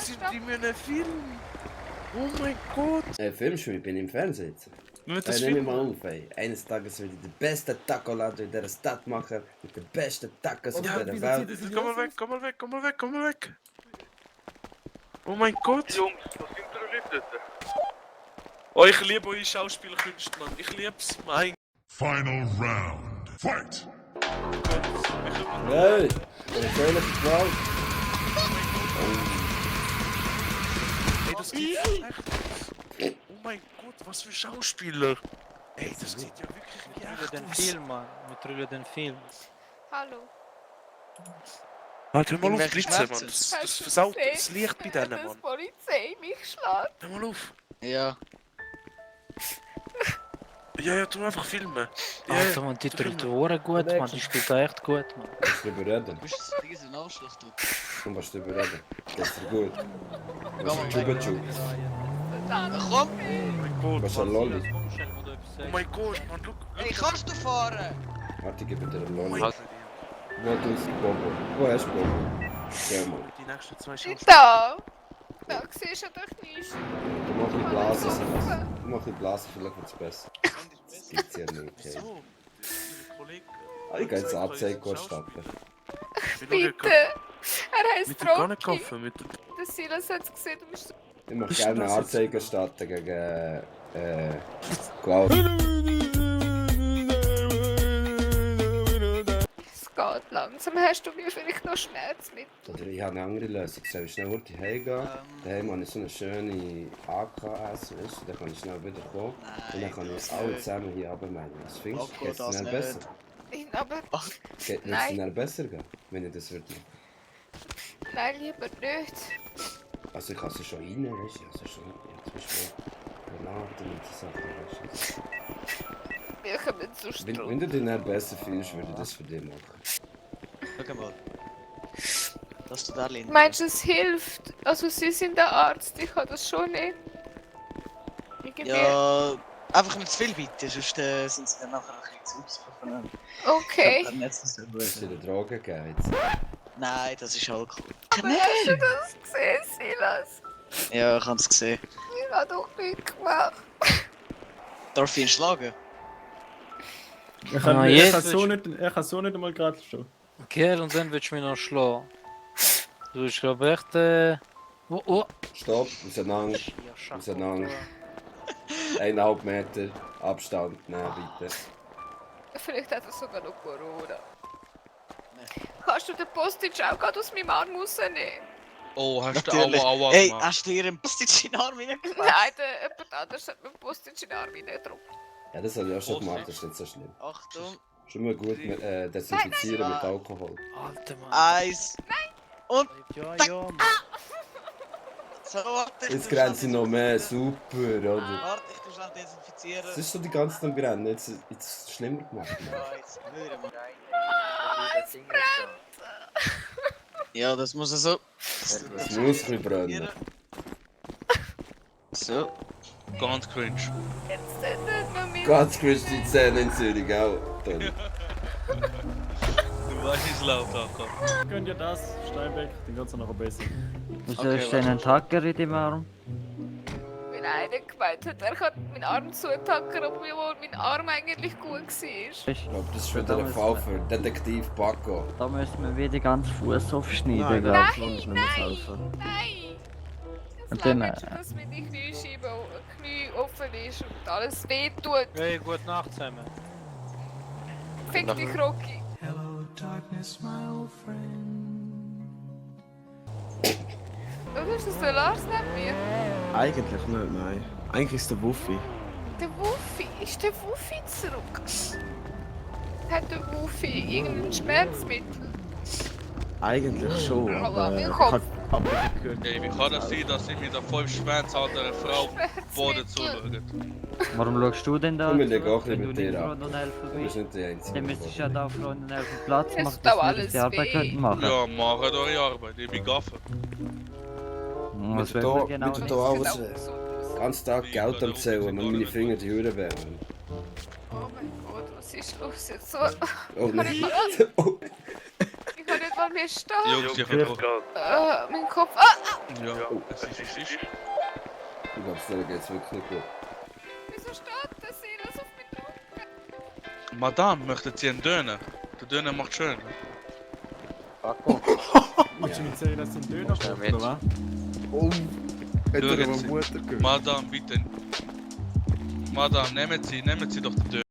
sind in einem Film. Oh mein Gott. Filmst du? Ich bin im Fernsehen jetzt. Das Nimm mich Film. mal auf, ey. Eines Tages will ich den besten Taco-Laden in dieser Stadt machen. Mit den besten Tacos auf Ja, dieser Welt. Komm mal weg, komm mal weg, komm mal weg, komm mal weg. Oh mein Gott. Jungs, was sind Terroristen? Oh, ich liebe eure Schauspielerkünste, Mann. Ich lieb's. Mein Final round. Fight! Gott. Hey! Persönliche Gewalt! Ey, das geht echt. Oh mein Gott, was für Schauspieler. Ey, das sieht ja wirklich Wir wie drüllen den echt aus. Film, Mann. Wir drüllen den Film. Hallo. Warte, hör mal auf Irgendwelche Blitze, Mann. Schmerzen? Das Hast du versaut gesehen, das Licht bei denen, dass Mann. die Polizei mich schlägt? Hör mal auf. Ja. Ja, tu einfach filmen. Ja, Alter, man, die drüllt Ohren gut, man. Die spielt echt gut, man. Kannst du drüber reden? Du bist ein riesen Arschloch, du. Du kannst drüber reden. Geht's dir gut? Geh Was mal ist weg. Chuba-Chub? Komm! Oh mein Gott. Was ist ein Lolli? Oh mein Gott, Mann, look. Hey, kannst du fahren? Warte, ich gebe dir einen Oh Lolli. mein Wo tust du Bobo? Wo hast du Bobo? Geh mal. Die nächsten zwei Schauspieler. Da! Da siehst du doch nicht. Du mach ein Blasen, Silas. Du mach ein Blasen, vielleicht wird's besser. Das gibt's ja nicht. Hey. So. Ihre Kollegen. Ah, ich geh jetzt Anzeige kurz stapeln. Bitte! Er heisst Mit dem gar nicht Rocky. kaufen, mit dem... Der Silas hat es gesehen, du bist... Ich möchte Ist gerne das eine jetzt- Anzeige starten gegen Gewalt. Es geht langsam. Hast du mir vielleicht noch Schmerzmittel? Oder ich habe eine andere Lösung. Soll ich schnell heute heimgehen? Daheim habe ich so eine schöne AKS, weißt du? Dann kann ich schnell wieder kommen. Und dann kann ich es alle zusammen hier runtermelden. Was findest du? Loco, Geht es das dann nicht. besser? Aber Wird es Nein. dann besser gehen, wenn ich das würde machen? nein, lieber nicht. Also ich habe sie schon rein, weißt du? Also schon, ja, zum Beispiel Granaten und so Sachen, weißt Wir kommen zu du? Wenn Strom. du dich dann besser fühlst, würde ich das für dich machen. Schau mal. Das tut da Linde. Meinst du, es hilft? Also, Sie sind der Arzt, ich habe das schon nicht. Irgendwie. Ja, einfach nicht zu viel bitte, sonst sind sie dann nachher ein bisschen zu ausgefangen. Okay. Ich hab nicht so Hast gut. du dir Drogen gegeben jetzt? Nein, das ist Alkohol. Aber hast du das gesehen, Silas? Ja, ich hab's gesehen. Ich habe doch nichts gemacht. Darf ich ihn schlagen? Er kann, Ah, er jetzt kann, so, willst- nicht, er kann so nicht einmal gerade stehen. Gell, und dann willst du mich noch schlagen. Du bist, glaub ich, echt, oh. Stopp, auseinander. Ja, Auseinander. 1,5 Meter Abstand nehmen, bitte. Vielleicht hat er sogar noch Corona. Kannst du den Postage auch gerade aus meinem Arm rausnehmen? Oh, hast du Natürlich. Aua Hey, gemacht? hast du ihren Postitsch in den Arm reingeklemmt? Nein, jemand anders hat mir den Postage in den Arm reingedrückt. Ja, das habe ich auch schon gemacht, das ist nicht so schlimm. Achtung. Schon mal gut mit, desinfizieren mit Alkohol. Alter, Mann. 1. Und Ja, Mann. so, warte. Jetzt grenzt sie noch mehr, super, oder? Warte, ich tu schnell desinfizieren. Es ist so die ganze Zeit am Brennen, jetzt ist es schlimmer gemacht. Mann. Ja, jetzt hören wir. Es brennt! Ja, das muss er so. Es muss ein bisschen brennen. So. Ganz cringe. Jetzt nicht mehr mit. Ganz frisch die Zähne in Zürich, auch. Toni. Du weißt, es laut ankommt. Könnt ihr das, Steinbeck, dann geht's noch besser. Wieso Okay, ist denn ein Tacker in deinem Arm? Weil einer gemeint hat, er kann meinen Arm zutackern, obwohl mein Arm eigentlich gut war. Ich glaube, das ist wieder ein Fall für Detektiv Paco. Da müssen wir wieder den ganzen Fuß aufschneiden, Nein, glaub das ich. muss nicht mehr helfen. Nein! Es Und dann, langt schon, dass meine Kniescheibe Knie offen ist und alles wehtut. Hey, gute Nacht zusammen. Fick dich, Rocky. Und ist das der Lars neben mir? Eigentlich nicht, nein. Eigentlich ist der Wuffi. Der Wuffi? Ist der Wuffi zurück? Hat der Wuffi irgendein Schmerzmittel? Eigentlich schon, Aber aber mein ich Kopf. hab gehört. Ey, wie kann das sein, dass ich mit der 5 schmerzhaltenden Frau Boden Schmerzmittel? zuschaue? Warum schaust du denn da? Komm, wir legen auch wenn ein du bisschen nicht mit dir Freund und Helfer Du bist bist? nicht der Einzige. Dann müsstest du ja da Freund und Helfer Platz Es machen, tut dass wir alles die Arbeit weh. könnten machen. Ja, macht eure Arbeit, ich bin Gaffer. Was Mit will man da- genau mit nicht? da- Das alles, sieht auch gesund aus. Den ganzen Tag Geld am Zählen, wenn meine Finger die Höhe wären. Oh mein Gott, was ist los jetzt so? Oh nein. Oh. Ich habe nicht weil mir steht. Jungs, ich hab Mein Kopf. Ja, es ist. Ich glaube, der geht's wirklich nicht gut. Wieso steht das Silas auf mich drauf? Madame, möchten Sie einen Döner? Der Döner macht schön. Willst du mir sagen, dass du einen Döner kochst, oder was? Oh, hat er Schauen aber Sie. Mutter gehört. Madame, bitte. Madame, nehmen Sie doch den Döner.